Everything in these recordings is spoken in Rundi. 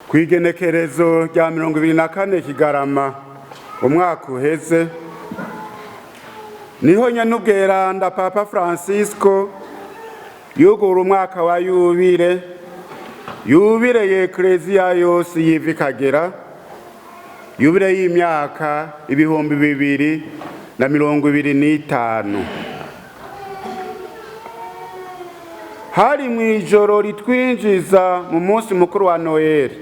Kw'igenekerezo rya 24 Kigarama umwaka uheze, niho nyenubweranda Papa Francisco yugura umwaka wa yubile, yubile y'Ekleziya yose yiva ikagera, yubile y'imyaka 2025. Hari mw'ijoro ritwinjiza mu munsi mukuru wa Noheli,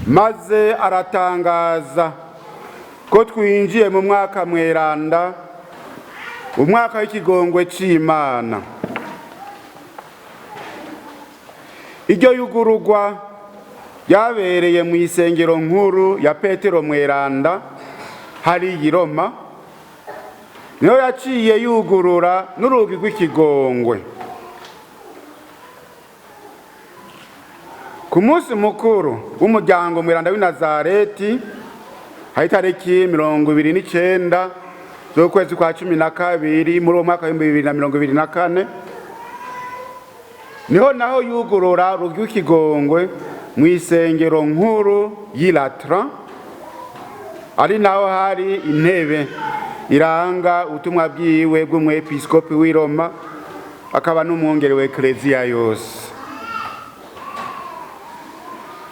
maze aratangaza ko twinjiye mu mwaka mweranda, umwaka w'ikigongwe c'Imana. Iryo yugururwa ryabereye mu isengero nkuru ya Petero Mweranda hari i Roma, niho yaciye yugurura n'urugi rw'ikigongwe. Ku munsi mukuru w'umuryango mweranda w'i Nazareti, hari itariki 29 z'ukwezi kwa 12 muri uwo mwaka w'ibihumbi bibiri na mirongo ibiri na kane, niho naho yugurura urugi rw'ikigongwe mu isengero nkuru y'i Latran, ari naho hari intebe iranga ubutumwa bwiwe bw'umwepiskopi w'i Roma, akaba n'umwungere w'Ekleziya yose.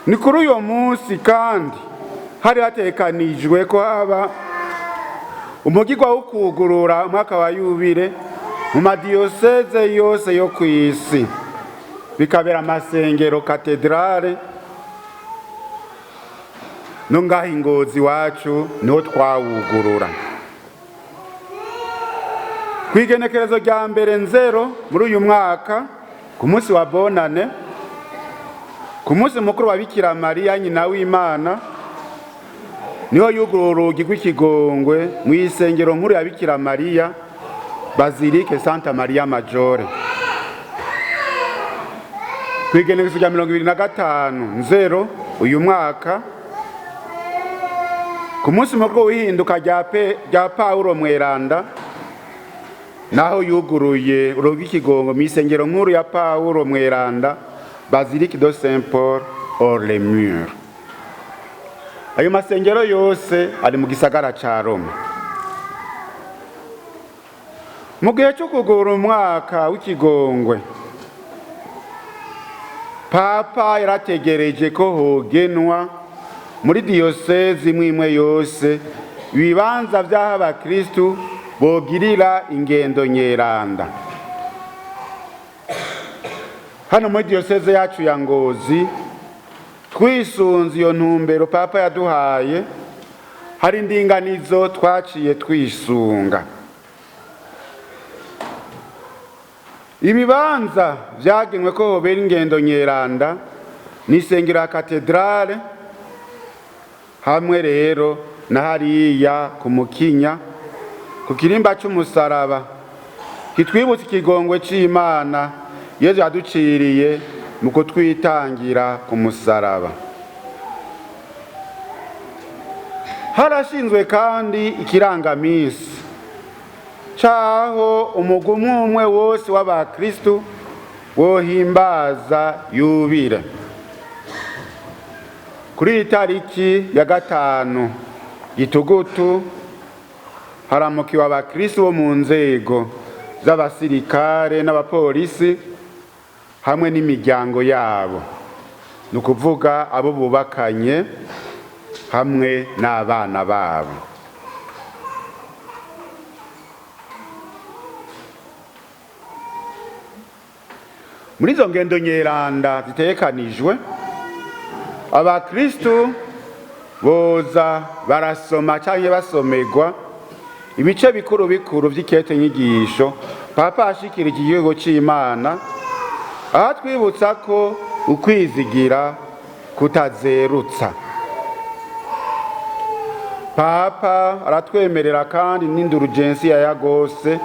Ni kuri uyo munsi kandi hari hatekanijwe ko haba umugirwa wo kugurura umwaka wa yubile mu madiyoseze yose yo kw'isi, bikabera amasengero katedrale. No ngaho i Ngozi iwacu niho twawugurura. Kw'igenekerezo rya 1 Nzero muri uyu mwaka, ku munsi wa Bonane, ku munsi mukuru wa Bikira Mariya nyina w'Imana, niho yugurura urugi rw'ikigongwe mu isengero nkuru ya Bikira Mariya, Basilique Santa Maria Maggiore. Kw'igenekerezo rya 25 Nzero uyu mwaka, ku munsi mukuru w'ihinduka rya Paulo Mweranda, naho yuguruye urugi rw'ikigongwe mu isengero nkuru ya Paulo Mweranda, Basilique de Saint Paul hors les murs. Ayo masengero yose ari mu gisagara ca Roma. Mu gihe cyo kugura umwaka w'ikigongwe, Papa yarategereje ko hogenwa muri diyosezi imwe imwe yose ibibanza vy'aho abakristu bogirira ingendo nyeranda. Hano muri diyoseze yacu ya Ngozi, twisunze iyo ntumbero Papa yaduhaye, hari indinganizo twaciye twisunga. Ibibanza vyagenwe ko hobera ingendo nyeranda ni isengero ya katedrale, hamwe rero na hariya ku Mukinya, ku kirimba c'umusaraba kitwibutsa ikigongwe c'Imana Yezu yaduciriye mu kutwitangira ku musaraba. Harashinzwe kandi ikirangamisi caho umugwi umwe umwe wose w'abakristu wohimbaza yubile. Kuri iyi tariki ya 5 Gitugutu haramukiwe abakristu bo mu nzego z'abasirikare n'abapolisi hamwe n'imiryango yabo, ni ukuvuga abo bubakanye hamwe n'abana babo. Muri izo ngendo nyeranda zitegekanijwe, abakristu boza barasoma canke basomerwa ibice bikuru bikuru vy'ikete nyigisho Papa ashikirije igihugu c'Imana, aho twibutsa ko ukwizigira kutazerutsa. Papa aratwemerera kandi n'indurugensiya ya gose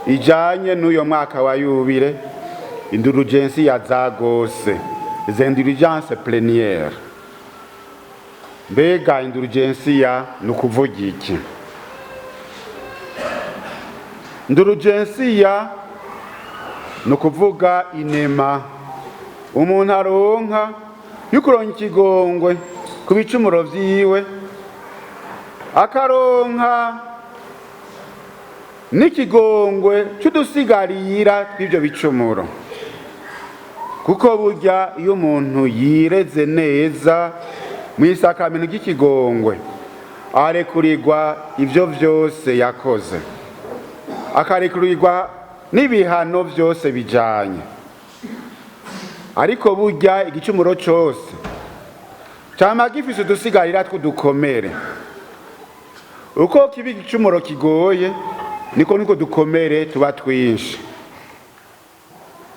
ijanye n'uyo mwaka wa yubile, indurugensiya za gose, les indulgences plénières. Mbega indurugensiya ni ukuvuga iki? Indurugensiya ni ukuvuga inema umuntu aronka Y'ukuronka ikigongwe ku bicumuro vyiwe, akaronka n'ikigongwe c'udusigarira tw'ivyo bicumuro, kuko burya iyo umuntu yireze neza mu isakamento ry'ikigongwe, arekurirwa ivyo vyose yakoze, akarekurirwa n'ibihano vyose bijanye. Ariko burya igicumuro cose cama gifise udusigarira tw'udukomere. Uko kiba igicumuro kigoye, niko dukomere tuba twinshi.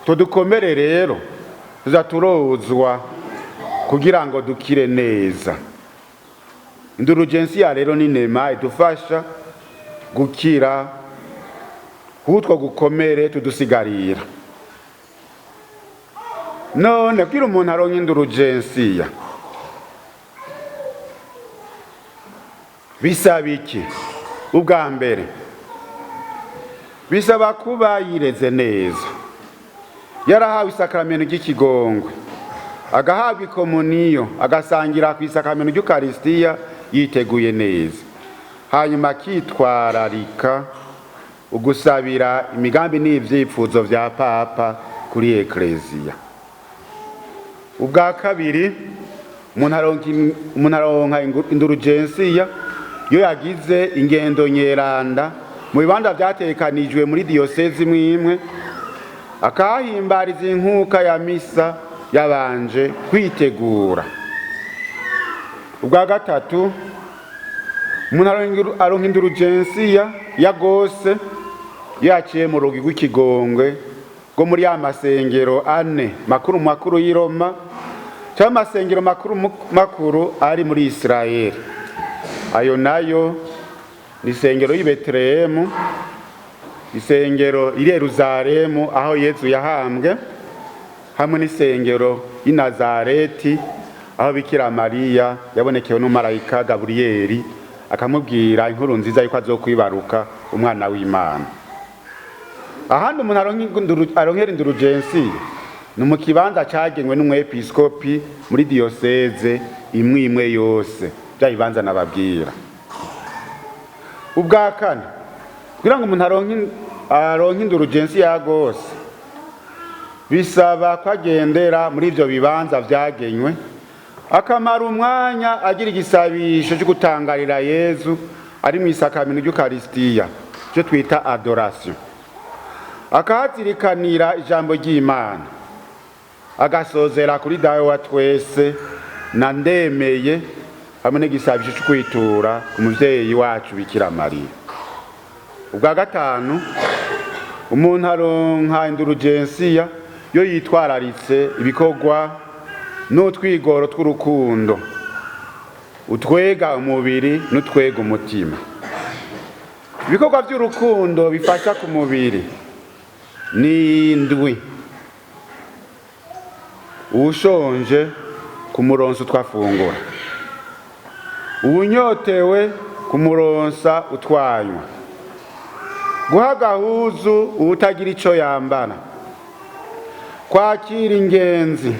Utwo dukomere rero tuza turozwa kugira ngo dukire neza. Indulugensiya rero ni nema idufasha gukira kutwo gukomere tudusigarira. None kugira umuntu aronke indulugensiya bisaba iki? Ubwa mbere bisaba kuba yireze neza, yarahawe isakaramentu ry'ikigongwe, agahabwa ikomuniyo, agasangira ku isakaramentu ry'Ukarisitiya yiteguye neza, hanyuma akitwararika ugusabira imigambi n'ivyifuzo vya Papa kuri Ekleziya. Ubwa kabiri, umuntu aronka indulugensiya iyo yagize ingendo nyeranda mu bibanza vyatekanijwe muri diyosezi imwe imwe, akahimbariza inkuka ya misa yabanje kwitegura. Ubwa gatatu, umuntu aronka indulugensiya ya gose yaciye mu rugi rw'ikigongwe rwo muri ya masengero ane makuru makuru y'i Roma, cyangwa amasengero makuru makuru ari muri Israeli. Ayo nayo ni isengero y'i Betelehemu, isengero iri Yeruzalemu aho Yezu yahambwe, hamwe n'isengero y'i Nazareti aho Bikira Mariya yabonekewe n'umumarayika Gaburiyeli akamubwira inkuru nziza yuko azokwibaruka umwana w'Imana. Ahandi umuntu aronkera indulugensi ni mu kibanza cagenwe n'umwepiskopi muri diyoseze imwe imwe yose, bya bibanza nababwira. Ubwa kane, kugira ngo umuntu aronke indulugensi ya gose, bisaba ko agendera muri ivyo bibanza vyagenywe, akamara umwanya agira igisabisho cyo gutangarira Yezu ari mu isakamento ry'Ukarisitiya, cyo twita adoration, akahazirikanira ijambo ry'Imana, agasozera kuri Dawe wa twese na Ndemeye, hamwe n'igisabisho cyo kwitura ku muvyeyi wacu Bikira Mariya. Ubwa gatanu, umuntu aronka indulugensiya yo yitwararitse ibikorwa n'utwigoro tw'urukundo, utwega umubiri n'utwega umutima. Ibikorwa by'urukundo bifasha ku mubiri ni indwi: uwushonje kumuronsa utwafungura, uwunyotewe kumuronsa utwanywa, guha agahuzu uwutagira ico yambara, kwakira ingenzi,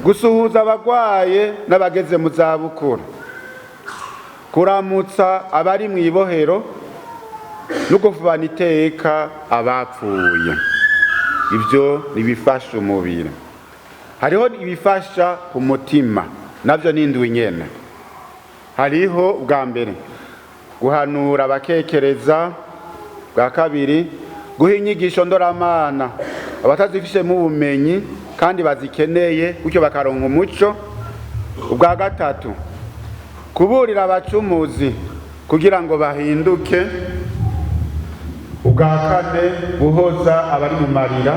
gusuhuza abagwaye n'abageze mu zabukuru, kuramutsa abari mw'ibohero no gufubana iteka abapfuye. Ivyo ni ibifasha umubiri. Hariho ibifasha ku mutima, navyo ni indwi nyene. Hariho ubwa mbere guhanura abakekereza, bwa kabiri guha inyigisho ndoramana abatazifishemo ubumenyi kandi bazikeneye, gutyo bakaronka umuco. Ubwa gatatu, kuburira abacumuzi kugira ngo bahinduke. Ubwa kane, guhoza abari mu marira.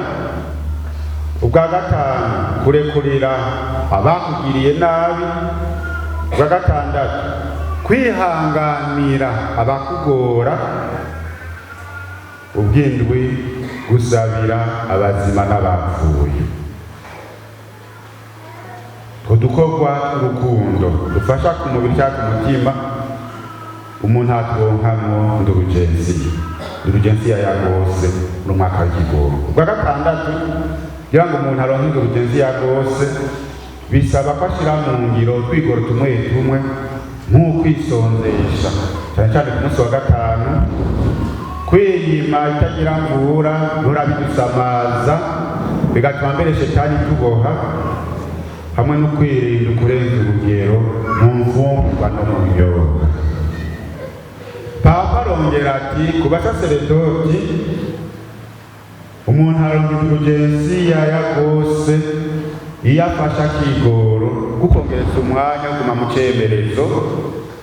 Ubwa gatanu, kurekurira abakugiriye nabi. Ubwa gatandatu, kwihanganira abakugora. Ubwindwi, gusabira abazima n'abapfuye. Utwo dukorwa tw'urukundo dufasha ku mubiri cyangwa ku mutima, umuntu aturonkamwo indulugensiya. Indulugensiya ya gose muri umwaka w'ikigongwe. Ubwa gatandatu, kugira ngo umuntu aronke indulugensiya ya gose, Bisaba ko ashyira mu ngiro utwigoro tumwe tumwe, nk'ukwisonzesha cyane cyane ku munsi wa gatanu, kwiyima itagira mvura nturabidusamaza bigatuma mbere shetani tuboha, hamwe no kwirinda kurenza urugero mu mfungurwa no mu binyobwa. Papa arongera ati ku basaseredoti, umuntu aronka indulgensiya ya rwose iyo afashe akigoro kukongereza umwanya wo kuguma mu cemerezo,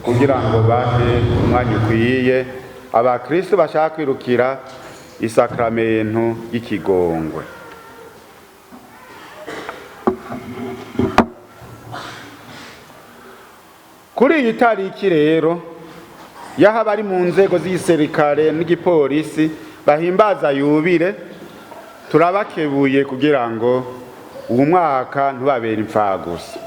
kugira ngo bahe umwanya ukwiye abakristo bashaka kwirukira isakramentu y'ikigongwe. Kuri iyi tariki rero, yaho abari mu nzego z'igisirikare n'igipolisi bahimbaza yubile, turabakebuye kugira ngo uwo mwaka ntubabere imfagusa.